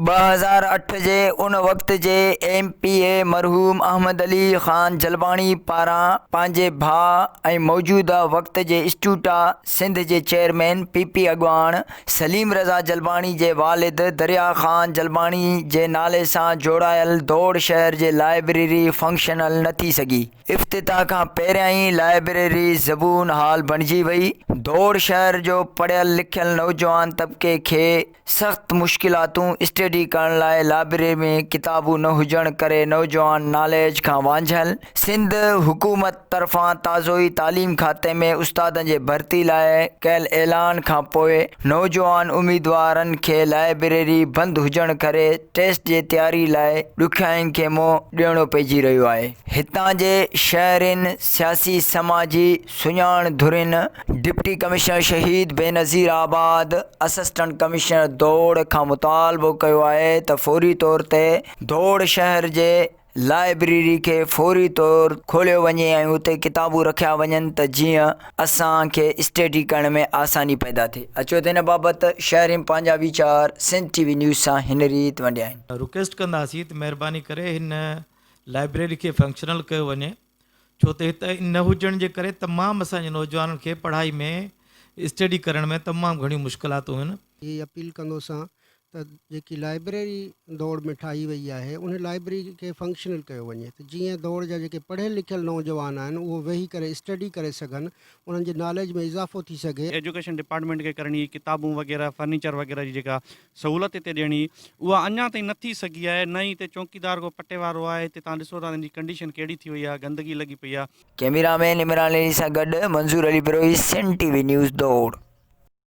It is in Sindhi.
2008 جي ان وقت جي ايم پي اي مرحوم احمد علي خان جلباڻي پاران پنهنجي ڀاء ۽ موجوده وقت جي اسٽوٽا سنڌ جي چيئرمين پي پي اڳواڻ سليم رضا جلباڻي جي والد دريا خان جلباڻي جي نالي سان جوڙايل دوڙ شهر جي لائبريري فنڪشنل نه ٿي سگهي. افتتاح کان پهريان ئي لائبريري زبون حال بڻجي وئي. دوڙ شهر جو پڙهيل لکيل نوجوان طبقي کي سخت مشڪلاتون اسٽڊي ڪرڻ لاء لائبريري ۾ ڪتابون نه هجڻ ڪري نوجوان ناليج کان وانجهيل. سنڌ حڪومت طرفان تازو ئي تعليم کاتي ۾ استادن جي ڀرتي لاء ڪيل اعلان کان پوء نوجوان اميدوارن کي لائبريري بند هجڻ ڪري ٽيسٽ جي تياري لاء ڏکيائين کي منهن ڏيڻو پئجي رهيو آهي. هتان جي شهرين، سياسي سماجي سڃاڻ ڌرين، deputy commissioner Shaheed Benazirabad, assistant commissioner Dor کان مطالبو ڪيو آهي ته فوري طور تي دوڙ شهر جي لائبريري کي فوري طور کوليو وڃي ۽ اتي ڪتابون رکيا وڃن ته جيئن اسان کي اسٽڊي ڪرڻ ۾ آساني پيدا ٿئي. اچو ته ان بابت شهرين پنهنجا ويچار سنڌ ٽي وي نيوز سان هن ريت ونڊيا آهن. رڪويسٽ ڪنداسين ته مهرباني ڪري هن لائبريري کي فنڪشنل ڪيو وڃي ڇو ته هت نه هجڻ جي ڪري تمام اسان جي نوجوانن کي پڙهائي ۾ اسٽڊي ڪرڻ ۾ تمام گهڻيون مشڪلاتون آهن. هي اپيل ڪندوسان ته جيڪي لائبريري دوڙ ۾ ٺاهي وئي آهي ان لائبريري کي فنڪشنل ڪيو وڃي ته جيئن دوڙ جا جيڪي پڙهيل لکيل نوجوان آهن اهو ويهي ڪري اسٽڊي ڪري سگهن انهن جي ناليج ۾ اضافو ٿي سگهي. ايجوڪيشن ڊپارٽمينٽ کي ڪرڻي ڪتابون وغيره فرنيچر وغيره جي جيڪا سهولت هتي ڏيڻي اها اڃا تائين نه ٿي سگهي آهي نه ئي هتي چونڪيدار ڪو پٽي وارو آهي هتي توهان ڏسو ٿا هن جي ڪنڊيشن ڪهڙي ٿي وئي آهي گندگي لڳي پئي آهي. ڪئميرا مين عمران علي سان گڏ Manzoor Ali Brohi Sindh T V news Dor.